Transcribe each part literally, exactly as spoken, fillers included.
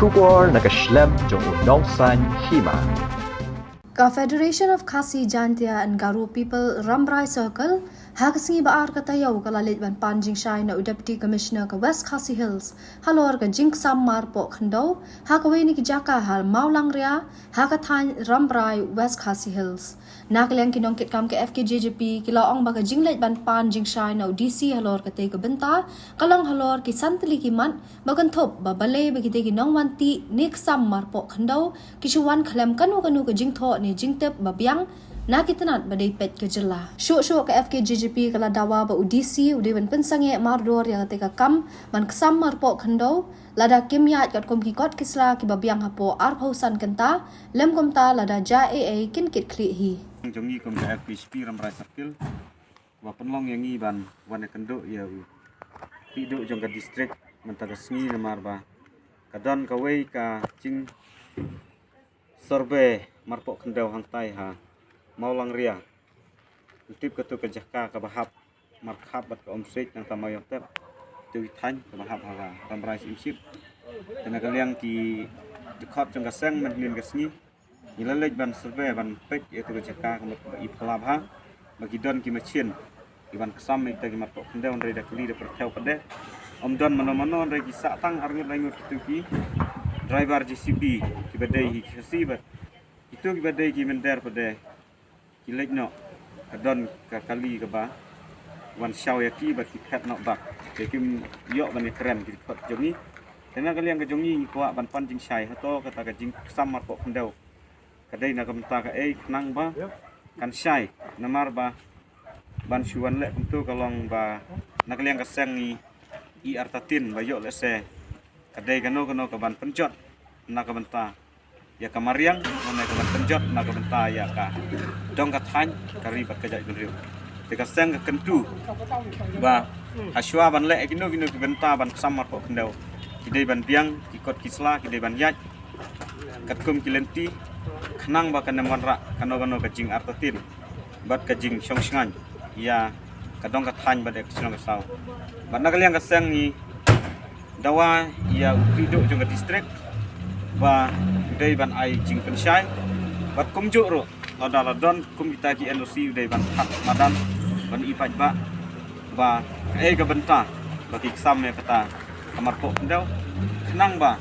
Khubor na ka shlem jong u nongsaiñ hima. Ka Federation of Khasi Jaintia and Garo People Rambrai Circle ha ka sngi ba ar ka taïew ka la leit ban pan jingshai na u Deputy Commissioner ka West Khasi Hills halor ka jingksam marpoh khyndew ha kawei na ki jaka ha Mawlangria ha ka thaiñ Rambrai, West Khasi Hills. Na ka liang ki nongkitkam ka F K J J P ki la ong ba ka jingleit ban pan jingshai na u D C halor katei ka bynta ka long halor ki san tylli ki mat ba kynthup ba balei ba kitei ki nongwan tih ne ksam marpoh khyndew ki shu wan khlem kano kano ka jingthoh ne jingtip ba biang na ki tnat ba dei peit ka jylla. Shuh shuh ka F K J J P ka la dawa ba u D C u dei ban pynsangeh mardor ïa katei ka kam ban ksam marpoh khyndew lada kim ïaid katkum ki kot ki sla kiba biang hapoh arphew san kynta, lym kumta lada jia ei ei kin kit khlieh hi. Jong ngi kum ka F K J P Rambrai Circle ba pynlong ïa ngi ban wan ïakynduh ïa u khlieh duh jong ka district mynta ka sngi namar ba ka don kawei ka jingsurvey marpoh khyndew hangtai ha Mawlangria. Tip katu ka jaka kaba hap markhap bad ka Umsweit nangta Mawïong Tep. Tu ki thaiñ kaba hap ha Rambrai Syiemship. Te na ka liang ki dkhot jong ka seng mynhynnin ka sngi ngi la leit ban survey ban peit ïa tu ka jaka ka mut ba i phylla bha ba ki don ki machine ki ban ksam ïa kita ki marpoh khyndew, hynrei da kylli da pyrthew pat de ym don mano mano, hynrei ki sah tang arngut laingut kitu ki driver J C B kiba dei hi ki Khasi bad kitu kiba dei ki mynder pat de ki leit noh, ka don ka kali kaba wan shaw ïa ki bad ki phet noh bak. Te kim ïoh ban ïakren ki dkhot jong ngi. Te na ka liang ka jong ngi ngi kwah ban pan jingshai, hato kata ka jingksam marpoh khyndew ka dei na ka bynta kaei, khnang ba kan shai, namar ba ban shu wan leh kumtu ka long ba na ka liang ka seng ngi i artatien ba ïoh lehse ka dei kano kano ka ban pynjot na ka bynta ïa ka mariang, mane ka ban pynjot na ka bynta ïa ka dong ka thaiñ, ka ri bad ka jaitbynriew. Te ka seng ka kyntu ba hashwa ban leh kino kino ki bynta ban ksam marpoh khyndew, ki dei ban biang ki kot ki sla, ki dei ban ïaid katkum ki lynti, khnang ba kan ym wanrah kano kano ka jingartatien bad ka jingshongshngaiñ ïa ka dong ka thaiñ bad ïa ka shnong ka saw. Bad na ka liang ka seng ngi dawa ïa u khlieh duh jong ka district ba u dei ban ai jingpynshai bad kumjuh ruh lada la don kum kita ki N O C u dei ban thad madan ban i paidbah ba kaei ka bynta ba ki ksam ïa kata ka marpoh khyndew, khnang ba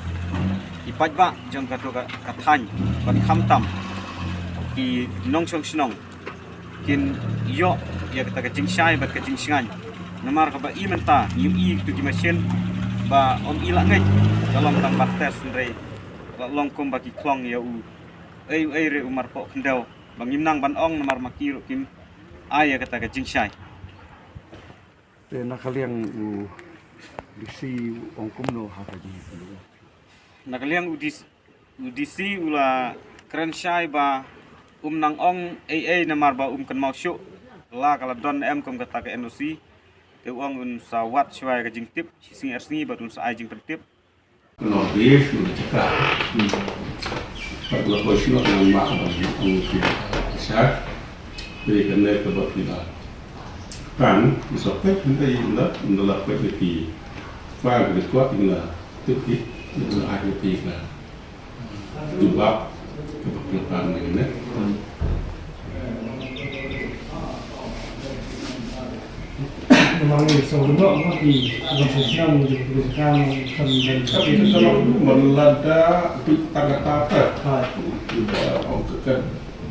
ki paidbah jong katu ka, ka thaiñ bad khamtam ki nongshong shnong kin ïoh ïa kata ka jingshai bad ka jingshngaiñ. Namar kaba i mynta ngi ïohi kitu ki machine ba ym i la ngeit, ka long tang ban test, hynrei la long kumba ki khlong ïa u ei u ei re u marpoh khyndew ba ngim nang ban ong namar ma ki ruh kim ai ïa kata ka jingshai. Te na ka liang u D C u ong kumno ha ka jingïakynduh? Na ka liang u D C, u D C u la kren shai ba um nang ong ei ei namar ba um kynmaw shuh la ka la don em kum kata ka N O C. Te u ong un sa wad shuwa ïa ka jingtip shi sngi ar sngi bad un sa ai jingpyntip. Nor bish nor chaka. Pat la poi shnong nang ma ka ban ong ki sa. Te ka ne ka ba ki la pan, ki sa peit, hynda i unda, unda la peit ki. Fa ki kwah ki la tip ki, ki la ai ki ka. Jubab ka ba ki pan ne ne. Memang ni so dulu apa di Indonesia yang di Indonesia kan kan dan Tapi kalau melanda di tangga tata. Ha. Kita orang ke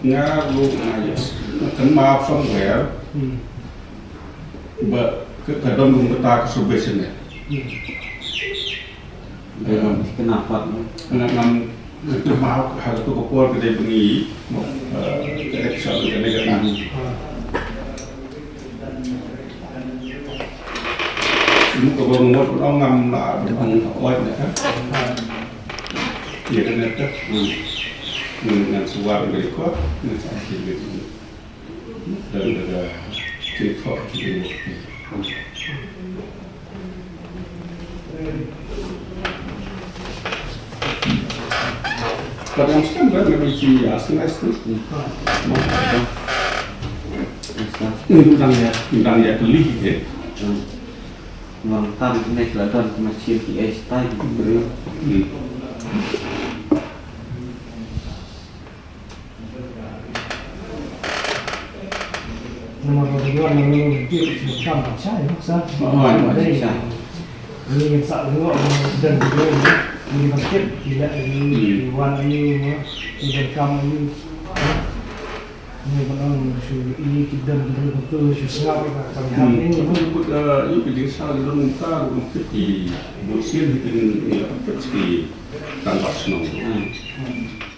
ngalu ngaya. Kan maaf somewhere. Hmm. Ba ka ka don kum kata ka submission ne. Hmm. Ai ngam kena pat ne. Ngam ngam kena mau ha tu ka por ka dei bengi. Eh, ka action ka dei ka tang. Mu ka bang ngot ong ngam la bang oi ne ka. Ye ka ne ka. Ngam suar ka dei ko. Ngam sa action ka dei. But I'm still very, very serious. Nice, nice. Ini tentang ya, tentang ya beli, ya. Nang tan ne la don ki machine ki ai stai ki briew. Hmm. Namar ba ïoh na ngi ki kam ba shai sa. Oi, oi, sa. Ni sa ngi don ni ni ban tip ki la ni wan ni ni ban kam ni. Ni ban ong shu i ki don ni tu shu sngap ka kam ni. Ni put yu ki ding sa don ka ru ki bu sien ki ni ki kan ba shnong.